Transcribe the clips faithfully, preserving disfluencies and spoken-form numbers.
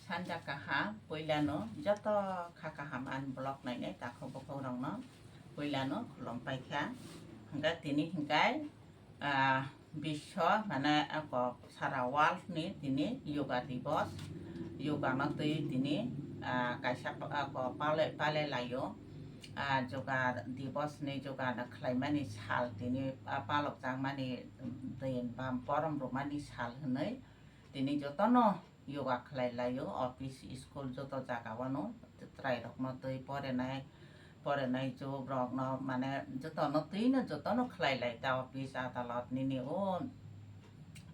Sanja kaham, puilano joto kha kaham ani vlog nainai takhuk bukhuk rokno puilano khulum paikha. Hwnkhe tini hwnkhe, ah, biswa mane ako sara world ni tini yoga divos, yoga no twi tini, ah, kaisa pa-, ako pale, pale laio. Ah, yoga divos ni yoga no khlaimani sal tini, ah, palok jakmani, mm, din bam porom rwmani sal hwnwi tini jotono yoga khlai laio, office, school joto jaga o no chwrai rok no twi porenai, porenai chuk rok no mane joto no twi no joto no khlai lai ta office adalot nini o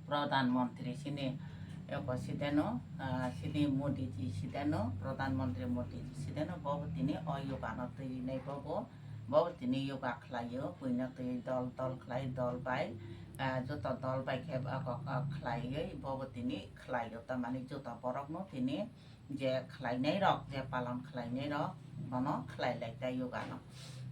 pradhan mantri sini eko sideno, ah, sini Modi ji sideno, pradhan mantri Modi ji sideno bo bo tini o yoga no twi nai bo bo, bo bo tini yoga khlaio, buino twi dol dol khlai dol bai, ah, joto dol bai khe, ah, kok, ah, khlaiwi bo bo tini khlaio, tamani joto borok no tini je khlainai rok, je palon khlainai rok, bono khlai lai ta yoga no.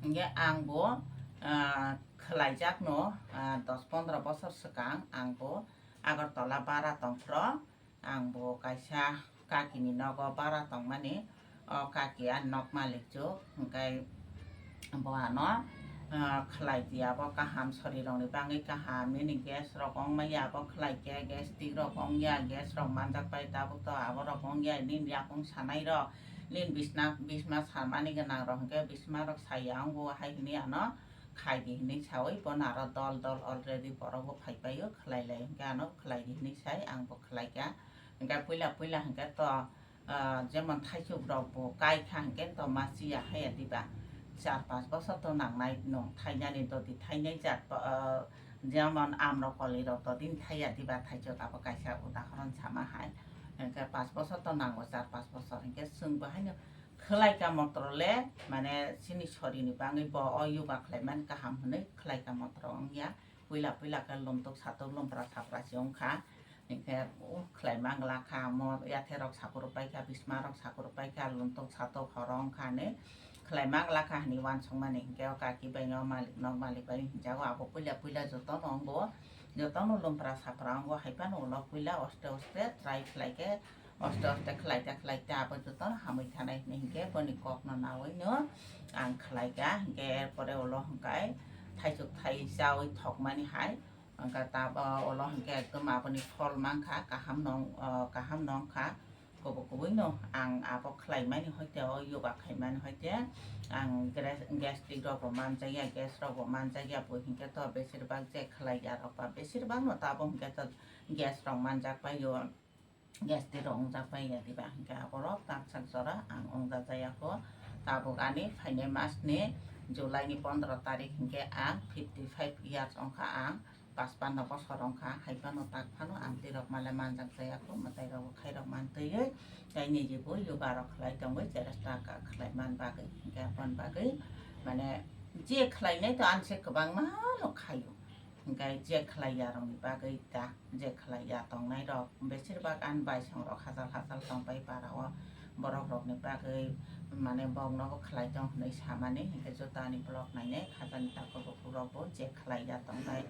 Hingke ang bo, ah, khlai jak no, ah, dos pondro bosor swkang ang bo Agartala bara tong phro, ang bo kaisa kaki ni nogo bara tong mani, o kaki ani nok malik chuk, hingke bo ano, ah, khlai di abo kaham, sori rok ni bagwi kaham, nini gas rok ong maya abo khlai khe, gastric rok ong ya, gas rok manjak pai tabuk to abo rok ong ya, nini yakung sanai rok, nini bisna, bisma samani gwnang rok hingke bisma rok saya ong bo hai hini ano khai di hini sawi bono aro dol dol already borok bo phai paio khlai lai hingke ano khlai di hini sai ang bo khlai kha hingke puila puila hingke to ah, jemon thaichuk rok bo kai kha hingke to ma chiya haya diba, char panch bosor to nangnai nwng thainani dodi thainai jat, ah, jemon amrokoli rok dodi thaiya diba, thaichuk abo kaisa udahoron sama hai, hingke panch bosor to nango, char panch bosor hingke chwng bo haino khlai ka motro le mane chini sori ni bagwi bo o yoga khlai mani kaham hwnwi khlai ka motro wngya. Puila puila khe lumtuk satuk lumpra sapra se wngkha. Hinkhe, uh, khlai mangla kha, mo yathe rok sakur pai kha, bisma rok sakur pai kha, lumtuk satuk horo wngkha hinwi khlai mangla kha hinwi uansukmani. Hinkhe o kaki bai no malik nok malik bai hinjago, abo puila puila jotono wngo, jotono lumpra sapra wngo, hai phano ulo puila oste oste try khlai khe, oste oste khlai ta khlai ta abo jotono hamwi thanai hinwi hinkhe boni kokno nawi no ang khlai kha. Hinkhe er pore ulo hwnkhe thaichuk thai chawi thokmani hai, hwnkhe ta, o, ulo hwnkhe ekdom aboni phol mankha, kaham no, o, kaham no wngkha. Kubui kubui no ang abo khlai mani hoite, o yoga khai mani hoite ang gra-, gastric rok bo manjak ya, gas rok bo manjak ya, bo hinkhe to besir bak je khlai ya rok ba besir bak no tabo hinkhe to gas rok manjak pai o. Gastric rok wngjak pai ya diba, hinkhe aborok taksa jora ang wngjak jaya kho. Tabuk ani phainai mas ni July ni pondro tarik hinkhe ang fifty five years wngkha, ang pachpanno bosor wngkha, hai phano tak phano ang twi rok male manjak jaya kho, mwtai rok khai rok man twiwi tei niji bo yoga rok khlai tongwi cheresta khlai man bagwi, hinkhe aboni bagwi mane je khlainai to ang se kwbangma no khaio. Hinkhe je khlai ya rokni bagwi ta, je khlai ya tongnai rok, besir bak ani baisong rok hachal hachal tong pai para o, borok rokni bagwi mane bok nogo khlai tong hinwi samani, hinkhe joto ani vlog nainai khajani takhuk bukhuk rok bo je khlai ya tongnai,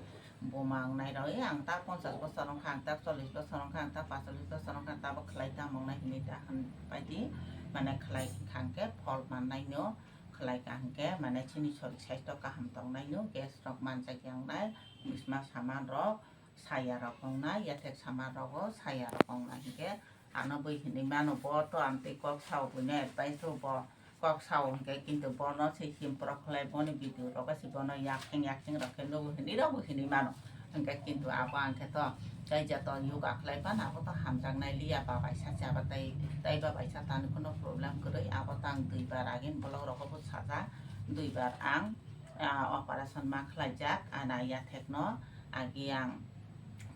buma wngnai rok, "Ei, ang ta ponchas bosor wngkha, ang ta chollish bosor wngkha, ang ta pachalis bosor wngkha, tabo khlai tamo wngnai," hinwi ta hwn pai di, mane khlai kha hinkhe phol mannai no. Khlai kha hinkhe mane chini sorik saisto kaham tongnai no, gas rok manjak ya wngnai, bisma saman rok, saya rok wngnai, yathek saman rogo saya rok wngnai hinkhe ano bui hinwi mano bo to amtwi kok sao buino advice o bo kok sao hinkhe kintu bono se himprok khlai boni video rogo se bono yakheng yakheng rok khe nugo hinwi rok bo hinwi mano. Hingke kintu abo ang khe to tei joto yoga khlai phano abo to hamjaknai liya, babaisa se abo tei, tei babaisa tani phano problem kwrwi, abo to ang duibar agini vlog rogo bo sajak, duibar ang, ah, operation ma khlaijak, ana yathekno agi ang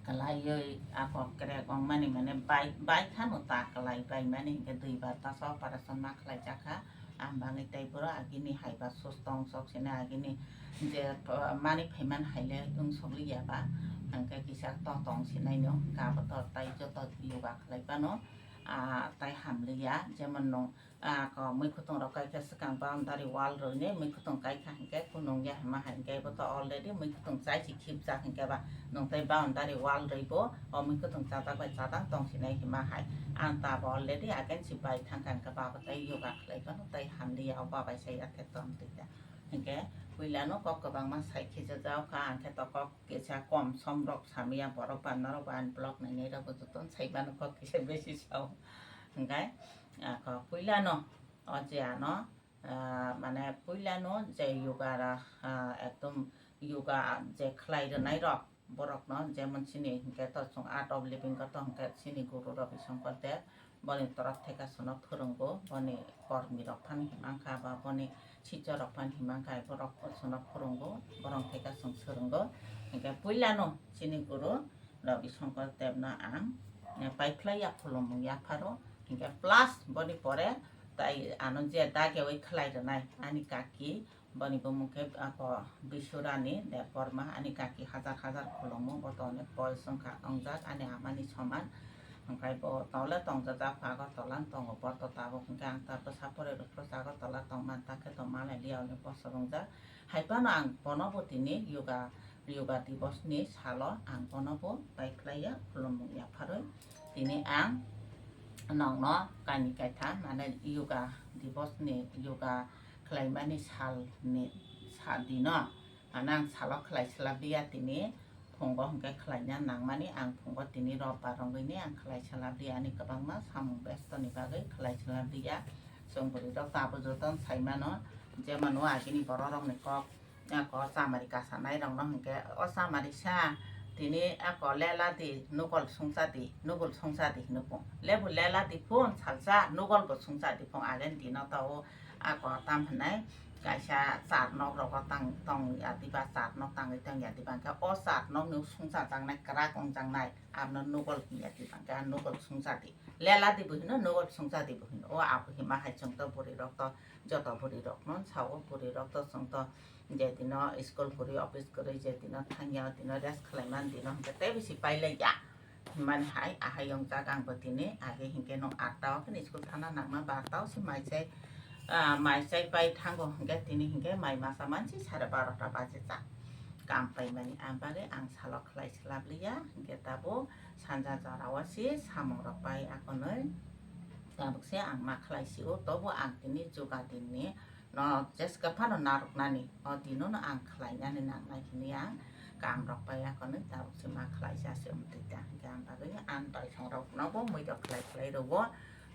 kwlaiwi ako crack wngmani mane bai, bai khano ta kwlai bai mani hingke duibar ta operation ma khlaijak kha. Ang bangwi tei boro agini hai ba sus tong sok sini agini je, uh, mani phaiman hai le wng sok liya ba, hingke kisa to tong sinai no, hingke abo to tai joto yoga khlai phano, Ah, tai hamliya, jemon nung, ah, ko mui kutung rok kaikha swkang boundary wall rwini mui kutung kaikha hinkhe kunung ya hima hai hinkhe bo to already mui kutung chai si khibjak hinkhe ba nung tai boundary wall rwi bo o mui kutung chajak bai chadang tong sinai hima hai. Ang ta bo already again si bai thangkha hinkhe ba bo tai yoga khlai phano tai hamliya o ba bai sai ya khe tong twi ta. Hinkhe puila no kok kwbangma sai khijajak kha, ang khe to kok kisa kom som rok samiya borok ba norok ba ani vlog nainai rok bo joto sai mano kok kisa besi sao. Hinkhe, ah, kok puila no o je ano, ah, mane puila no je yoga ra, ah, ekdom yoga je khlai rwnai rok borok no jemon chini hinkhe to chwng Art of Living o to hinkhe chini guru Ravi Shankar Dev boni torop theka sono phwrwngo, boni kormi rok phano himang kha ba boni sichar rok phano himang kha borok sono phwrwngo, borok theka chwng swrwngo. Hinkhe puila no chini guru Ravi Shankar Dev no ang, eh, paiphlai ya khulumung yapharo. Hinkhe plus boni pore tai ano je dagewi khlai rwnai ani kaki, boni bumung khe ako Bisurani Debbarma, ani kaki hajar hajar khulumung, bo to onek boyos wngkha wngjak ani amani soman. Hwnkhe bo tole tongjak jak pha Agartala tongo, bo to tabuk hinkhe ang ta bwsa pore rwphro Agartala tongmani ta khe to malai liya onek bosor wngjak. Hai phano ang bono bo tini yoga yoga divos ni salo ang bono bo paiphlai ya khulumung yapharwi. Tini ang nongno kaini kaitha mane yoga divos ni yoga khlaimani sal ni sa dino mane ang salo khlai swlap liya tini phungo hinkhe khlaina nangmani ang phungo tini robbar rwngwi ni ang khlai swlap liya ani kwbangma samung besto ni bagwi khlai swlap liya. Chwng bwrwi rok tabuk joto sai mano jemon o agini borok rok ni kok. Ako chamari kasanai rok no hinkhe o chamari sa tini ako lela di nugol sungsa di nugol sungsa di hinwi bung lebu lela di phun salsa nugol bo sungsa di phun agen dino to o ako tam hinai kaisa char nok rogo tang tong ya diba char nok tangwi tong ya diba hinkhe o char nok ni sungsa jaknai kwrak wngjaknai abono nugol hinya diba hinkhe nugol sungsa di lela di bo hino nugol sungsa di bo hino o abo hima hai chwng to bwrwi rok to joto bwrwi rok no sao bwrwi rok to chwng to. Je dino school kwrwi office kwrwi je dino thangya o dino rest khlai man dino hinkhe tei bisi pailai ya. Himani hai ahai wngjak ang bo tini age hinkhe nung atta o phano school thana nangma barta o se mai chai, ah, mai chai pai thango hinkhe tini hinkhe mai masa mansi sare barota baje jak. Kam paimani ang bagwi ang salo khlai swlap liya hinkhe tabuk sanja jora o se samung rok pai akonwi tabuk se ang ma khlai si o tobo ang tini juga din ni no jeska phano narwknani o dino no ang khlainani nangnai hwnwi ang kam rok pai akonwi tabuk se ma khlaisa se wngtwi ta hinkhe ang bagwi ang baisong rok no bo mui rok khlai khlai rwo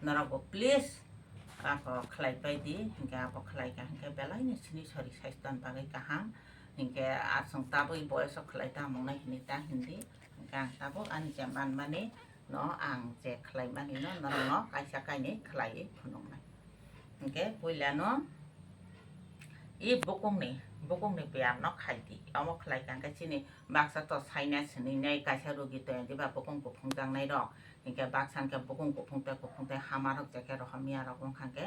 norok bo please ako khlai pai di hinkhe abo khlai kha hinkhe belai ni sini sori saisto ni bagwi kaham hinkhe aswng tabwi boyos o khlai tamo wngnai hwnwi ta hindi hinkhe ang tabuk ani je manmani no ang je khlai mani no norok no kaisa kainwi khlaiwi phunuknai. Hinkhe puila no i bukungni bukungni biyam no khai di. Omo khlai kha hinkhe chini baksa to sinus hinwi nai kaisa rugi toya diba bukung kuphung jaknai rok. Hinkhe baksa hinkhe bukung kuphung tei kuphung tei hama rok je khe rohormiya rok wngkha hinkhe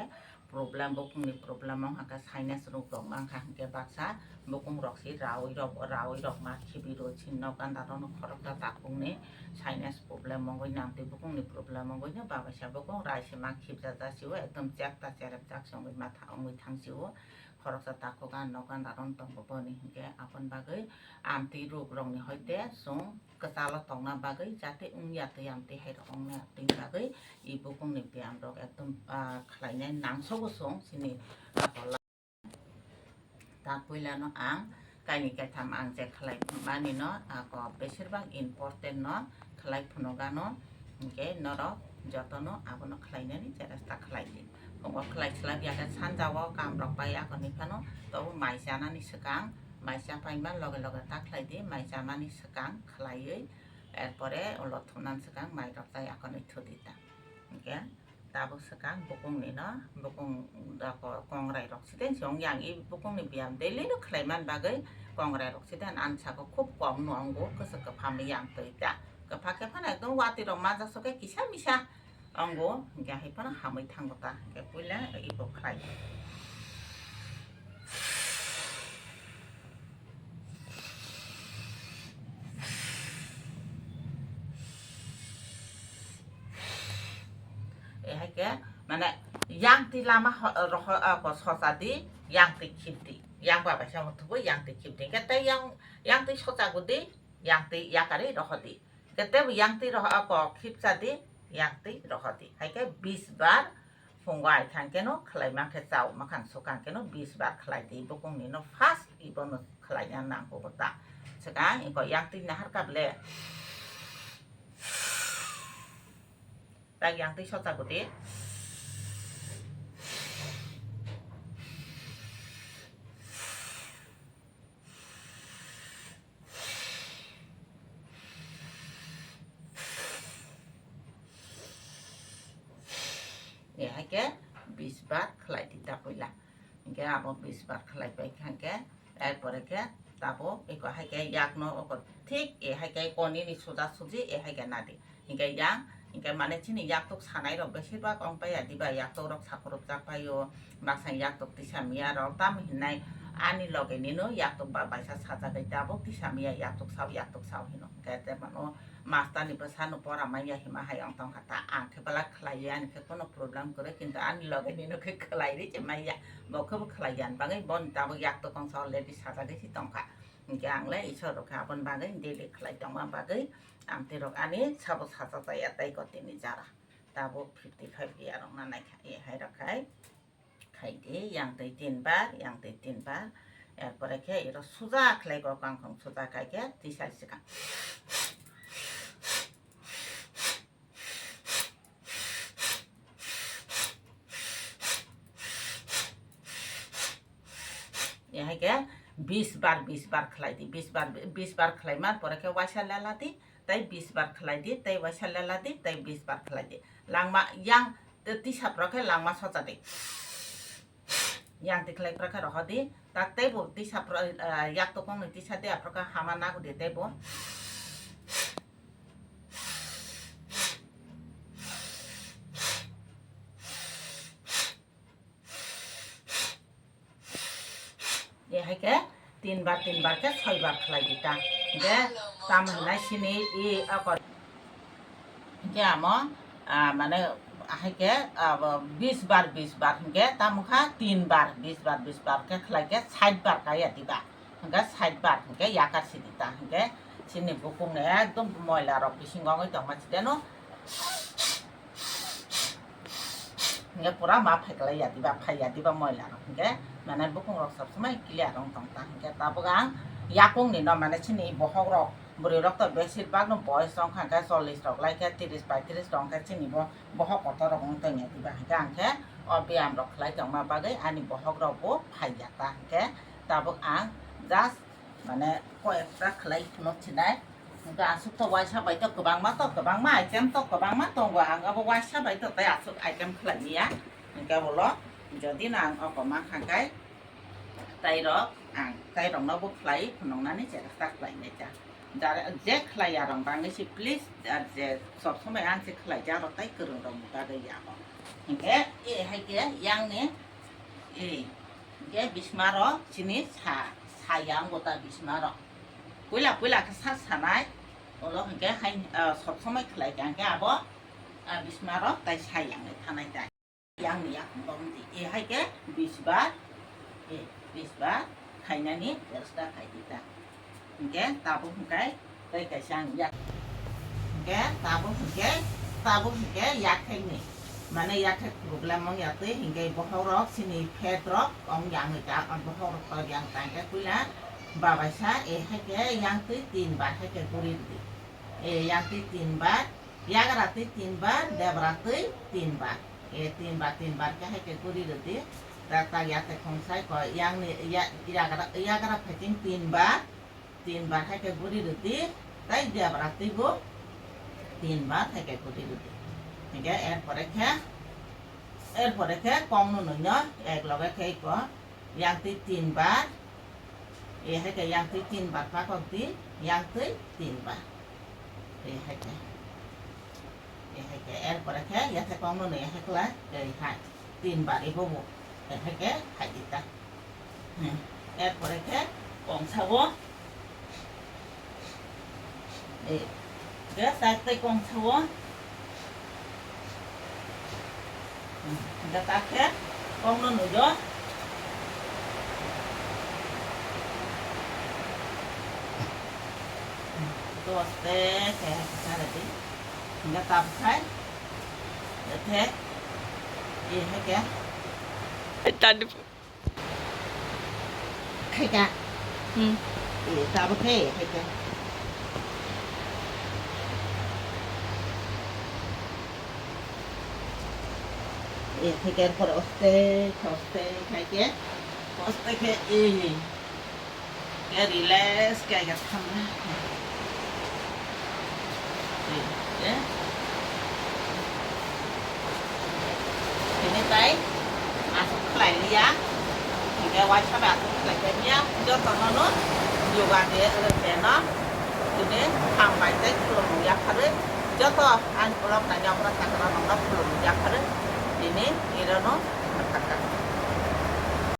problem bukungni problem wngkha hinkhe sinus rok rok wngkha hinkhe baksa bukung rok si rawi rok rawi rok ma khibi rw sin nok ganda rok no khoroksa takungni sinus problem wngwi nang tei bukungni problem wngwi no babaisa bukung rai se ma khibjak jak si o ekdom chekta cherep jak se wngwi ma tha wngwi thang si o khoroksa takhuk a nok ganda rok no tongo boni hinkhe aboni bagwi amtwi rok rok ni hoite chwng kwchalo tongna bagwi jate wngya twi amtwi hai rok wngya twi bagwi i bukungni biyam rok ekdom ah khlainai nangsogo chwng chini akola. Ta puila no ang kaini kaitham ang je khlai mani no ako besir bak important no khlai phunuga no hinkhe norok joto no abono khlainani cheresta khlai di. Phungo khlai swlap ya khe sanja o kam rok pai akonwi phano tobo mai chanani swkang mai cha paima loge loge ta khlai di mai chamani swkang khlaiwi erpore ulo thumnani swkang mai rok tai akonwi thu di ta hinkhe. Tabuk swkang bukungni no, bukung dako kongrai rok siten se ong yang i bukungni biyam daily no khlai man bagwi kongrai rok siten ani saka khub kom no ongo kwchwk kwphang yang twi ta kwphang khe phano ekdom watwi rok manjak so khe kisa misa ongo hinkhe hai phano hamwi thango ta hinkhe puila ibo khlai. Ke, mane, yang twi lama ho-, roho, ah, ko socha di, yang twi khip di. Yang ba bai samo thubu, yang twi khip di. Ke tei yang, yang twi socha gudi, yang twi yakari roho di. Ke tei yang twi roho, ah, ko khip cha di, yang twi roho di. Hai ke bis bar phungo ai thang keno khlai ma khe chao ma khang sukang keno bis bar khlai di. Bukung ni no first ibo no khlai ya nang ko ta. Swkang iko yang twi nahar ka ble. Tak yang twi socha gudi. Ni hai ke bis bar khlai di ta puila. Hingke abo bis bar khlai pai kha hingke, er pore khe tabuk eko hai khe yak no oko thik e hai khe koni ni suja suji e hai khe nadi. Hingke yang, hingke mane chini yak tuk sanai rok besir bak ong pai ya diba, yak tuk rok sakurupjak pai o, baksa yak tuk tisa miya rok tam hinai ani loge nino yak tuk ba baisa sajagwi tabuk tisa miya yak tuk sao, yak tuk sao hino. Hingke te mano master ni bwsa no pora manya hima hai ong tong kha ta, ang khe belai khlai ya, ani khe kono problem kwrwi, kintu ani loge nino khe khlai ri se manya, bo khe bo khlai ya, ani bagwi boni tabuk yak tokong sa already sajagwi si tong kha. Hingke ang le Isor rok khe aboni bagwi daily khlai tongma bagwi ang tei rok ani sabo sacha cha ya tei ko tini jara. Tabuk fifty five ya rok na nai kha, e hai rok khai. Khai di, yang twi tin bar, yang twi tin bar. Er pore khe iro suja khlai go kangkhong suja khai khe tisa sikang. E hai khe bis bar, bis bar khlai di, bis bar, bis bar khlai mar pore khe waisa lela di, tei bis bar khlai di, tei waisa lela di, tei bis bar khlai di. Langma yang tisa phro khe langma socha di. Yang twi khlai phro khe roho di. Tak tei bo tisa phro, ah, yak tokong ni tisa di aphro khe hama nagu di tei bo. E hai khe tin bar, tin bar khe soi bar khlai di ta. Hingke tam hinai sini i akor. Hingke amo, ah, mane, hai khe, ah, bo bis bar, bis bar hingke tamo kha tin bar, bis bar, bis bar khe khlai khe sait bar kaya diba. Hingke sait bar hingke yakar sidi ta. Hingke sini bukung ekdom moila rok bisingo wngwi tongma sideno. Hingke pura ma phaiklai ya diba, phai ya diba moila rok hingke, mane bukung rok sob somai clear wng tong ta. Hingke tabuk ang yakung ni no, mane chini bohok rok, bwrwi rok to besir bak no boyes rok wngkha, hingke chollish rok lai khe, tris paitris rok wngkha, chini bo bohok kotor rok wng tong ya diba. Hingke ang khe o biyam rok khlai tongma bagwi ani bohok rok bo phai ya ta. Hingke tabuk ang just mane koi ekta khlai phunuk sinai. Hingke aswk to waisa bai to kwbangma to, kwbangma item to kwbangma tongo, ang abo waisa bai to tei aswk item khlai ya. Hingke bolo jodi no ang oko mankha khe tei rok ang tei rok no bo khlai phunuknani chesta khlai nai ta. Jara je khlai ya rok bangwi si please, jar je sob somoi ang se khlai ja rok tei kwrwng rok ni bagwi ya bo. Hingke e hai khe yang ni e Hingke bismaro chini sa, sa yang gota bismaro. Puila, puila khe sa sanai, ulo hingke hai, ah, sob somoi khlai khe hingke abo, ah, bismaro tai sa yang ni thanai tai. Yang ni yakung bom di. E hai khe bisbar, e bisbar khainani bersta khai di ta. Hingke tabuk hingke tei kaisa ang yak. Hingke tabuk hingke, tabuk hingke yakhek ni. Mane yakhek problem wng ya twi hingke bohok rok chini fat rok wng yang ta, bohok rok to yang ta hingke puila babaisa e hai khe yang twi tin bar hai khe guri rwdi. E yang twi tin bar, yagra twi tin bar, debra twi tin bar. E tin bar, tin bar khe hai khe guri rwdi. Ta, ta yakhek khong sai ko yang ni, ya, yagra, yagra phating tin bar. Tin bar hai khe guri rwdi, tei debra twi bo tin bar hai khe guri rwdi. Hingke er pore khe, er pore khe kong no nwi no ek loge khe iko yang twi tin bar, e hai khe yang twi tin bar pakok di, yang twi tin bar. E hai khe. E hai khe, er pore khe, yathai kong no nwi hai khlai, tei hai, tin bar ibo bo, e hai khe, hai di ta. Hmm. Er pore khe, kong sao, e, khe, tai tei kong sao, Hingke ta khe kokno nujo. Doste khe kare di. Hingke ta khai. Ethe. Ye heke. Tadi. Khaika. Hmm. Eh, tabuk khe, khaika. Eh, khaika, por oste, oste, khaike. Oste khe, eh. Khe relax, khaika, thamna. Tini tai aswk khlai liya, hingke waisa bai aswk khlai khe liya, joto nono yoga de rwkhe no tini hambai tei khulumung yapharwi, joto ani vlog nainai okra sakra nokno khulumung yapharwi tini irono thangkha.